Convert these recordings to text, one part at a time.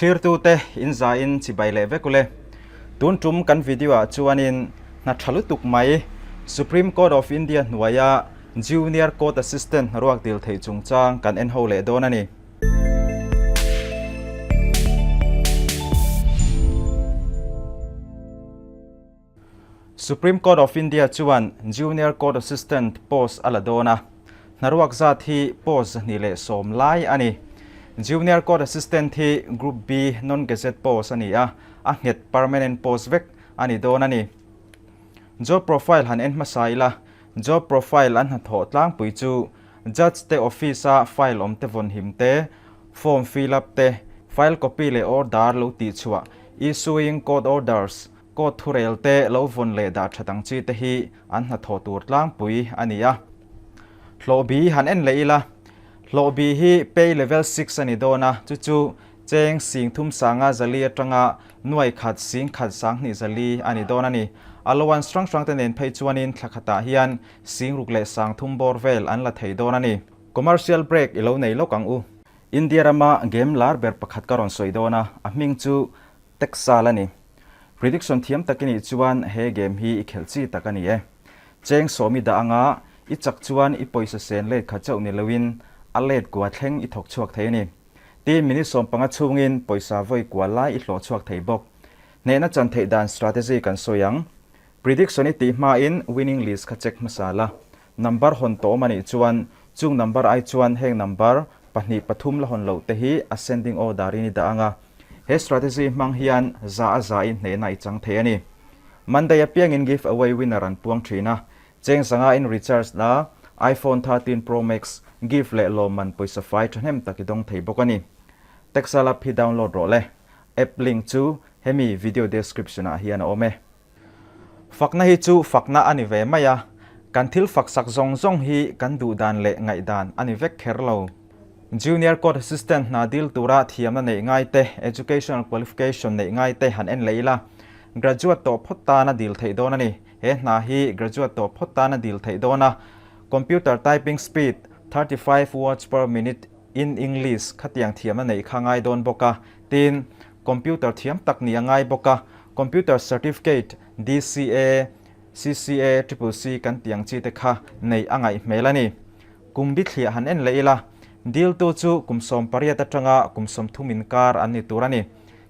Thlirtute in zain chibai leh vek ule. Tun tum kan video ah chuanin hna tha lutuk mai Supreme Court of India hnuaia Junior Court Assistant hnaruak dil theih chungchang kan en ho leh dawn a ni. Supreme Court of India chuan Junior Court Assistant post a la dawn a, hnaruak zat hi post 210 lai a ni. Junior Court Assistant hi Group B non-gazetted post a ni a, a nghet permanent post vek a ni dawn a ni. Job profile han en hmasa ila, job profile an hnathawh tlangpui chu Judge te office a file awm te vawn him te, form fill up te, file copy leh order lo tihchhuah, issuing court orders, Court thurel te lo vawn leh dah that ang chi te hi an hnathawh tur tlangpui a ni a. Hlawh bi han en leh ila, hlawh bi hi pay level six a ni dawn a, chu chu cheng sing thum sanga zali atanga nuai khat sing khat sanghnih zali a ni dawn a ni. Allowance hrang hrang te nen phei chuanin thla khatah hian sing ruk leh sang thum bawr vel an la thei dawn a ni. Commercial break i lo nei lawk ang u. India rama game lar ber pakhat ka rawn sawi dawn a, a hming chu Texal a ni. Prediction thiam tak i nih chuan he game hi i khelh chi tak a ni e. Cheng sawm i dah anga i chak chuan i pawisa sen let kha chauh ni loin a let kua thleng i thawk chhuak thei a ni. Tin, minute 15 chhungin pawisa vawi kua lai i hlawh chhuak thei bawk. Hnehna chan theih dan strategy kan sawi ang. Prediction i tih hmain winning list kha check hmasa la. Number hawn tawm a nih chuan chung number ai chuan heng number pahnih pathum la hawn loh te hi ascending order in i dah ang a. He strategy hmang hian za a za in hnehna i chang thei a ni. Monday apiangin give away winner an puang thin a, cheng zanga in recharge na iPhone 13 Pro Max gift leh lawmman pawisa fai thahnem tak i dawng thei bawk a ni. Texal app hi download rawh le. App link chu hemi video description ah hian a awm e. Fakna hi chu fakna a ni ve mai a, kan thil faksak zawng zawng hi kan duh dan leh ngaihdan a ni vek kher lo. Junior Court Assistant hna dil tura thiamna neih ngai te, educational qualification neih ngai te han en leh ila, graduate tawh phawt tan a dil theih dawn a ni. He hna hi graduate tawh phawt tan a dil theih dawn a, computer typing speed 35 words per minute in English khatiang thiamna neih kha ngai dawn bawk a, tin, Computer thiam tak nih a ngai bawk a, Computer Certificate, DCA, CCA, Triple C kan tih ang chi te kha neih a ngaih hmel a ni. Kum bithliah han en leh ila, diltu chu kum 18 atanga kum 30 inkar an ni tur a ni.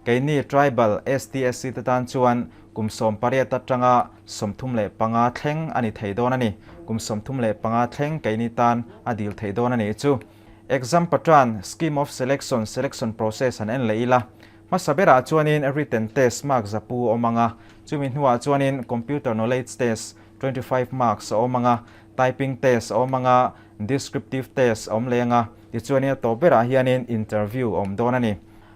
Keini Tribal, ST, SC te tan chuan kum 18 atanga 35 thleng a ni thei dawn a ni. Kum 35 thleng keini tan a dil theih dawn a nih chu. Exam pattern, scheme of selection, selection process han en leh ila. Hmasa berah chuanin written test mark zapu a awm ang a, chumi hnuah chuanin computer knowledge test 25 marks a awm ang a, typing test a awm ang a, descriptive test a awm leh ang a, tichuanin a tawp berah hianin interview a awm dawn a ni.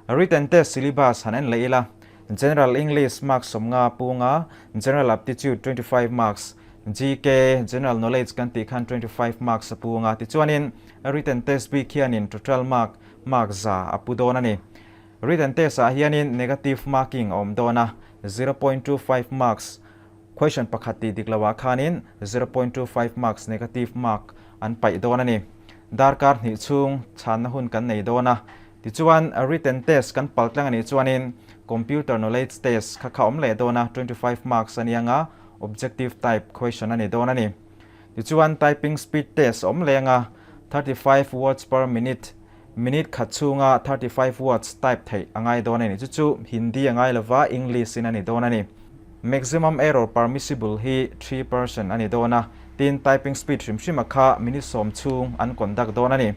Written test syllabus han en leh ila. General English marks 50 pung a, General Aptitude 25 marks, GK, General Knowledge kan tih khan 25 marks a pung a, tichuanin written test bik hianin total mark mark 100 a pu dawn a ni. Written test ah hianin negative marking a awm dawn a, 0.25 marks question pakhat tih dik loh ah khanin 0.25 marks negative mark an paih dawn a ni. Darkar hnih chhung chhanna hun kan nei dawn a, Tichuan, written test kan pal tlang a nih chuanin computer knowledge test kha kha awm leh dawn a, 25 marks a ni anga, objective type question a ni dawn a ni. Tichuan, typing speed test a awm leh anga, 35 words per minute, minute khat chhunga 35 words type theih a ngai dawn a ni. Chu chu Hindi a ngai lova, English in a ni dawn a ni. Maximum error permissible hi 3% a ni dawn a, tin typing speed hrim hrima kha minute 10 chhung an conduct dawn a ni.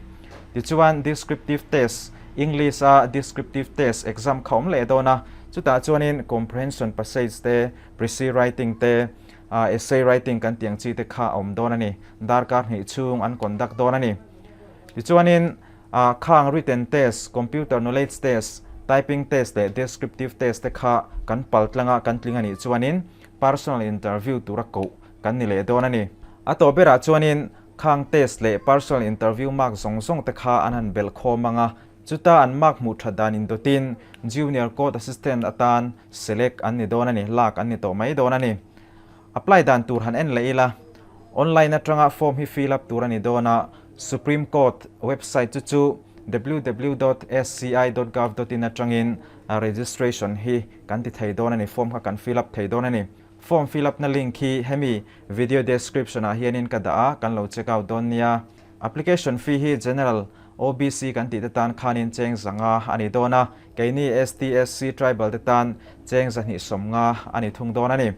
Tichuan descriptive test, English a descriptive test exam kha awm leh dawn a, chutah chuanin comprehension passage te, precis writing te, essay writing kan tih ang chi te kha a awm dawn a ni. Darkar hnih chhung an conduct dawn a ni. Tichuanin khang written test, computer knowledge test, typing test leh descriptive test te kha kan pal tlanga kan tling a nih chuanin personal interview tura koh kan ni leh dawn a ni. A tawh berah chuanin Khang test leh personal interview mark zawng zawng te kha an han belh khawm ang a, chuta an mark hmuh that dan indawtin Junior Court Assistant atan select an ni dawn a ni, lak an ni tawh mai dawn a ni. Apply dan tur han en leh ila, online atanga form hi fill up tur a ni dawn a, Supreme Court website chu chu www.sci.gov.in atangin registration hi kan ti thei dawn a ni, form kha kan fill up thei dawn a ni. Form fill up na link hi hemi video description ah hianin ka dah a, kan lo check out dawn nia. Application fee hi General, OBC kan tih te tan khanin cheng 500 a ni dawn a, keini ST, SC, Tribal te tan cheng 250 a ni thung dawn a ni.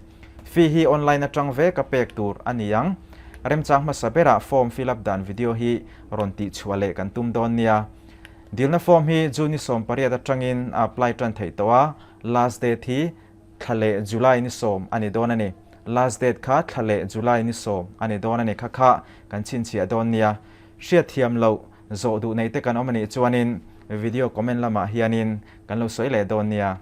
Fee hi online atang ve ka pek tur a ni ang. Remchang hmasa berah form fill up dan video hi rawn tih chhuah leh kan tum dawn nia. Dilna form hi June ni 18 atangin a apply tan theih tawh a, last date hi thla leh July ni 10 a ni dawn a ni. Last date kha thla leh July ni 10 a ni dawn a ni kha kha kan chhinchhiah dawn nia. Hriatthiam loh zawh duh nei te kan awm a nih chuanin video comment lamah hianin kan lo sawi leh dawn nia.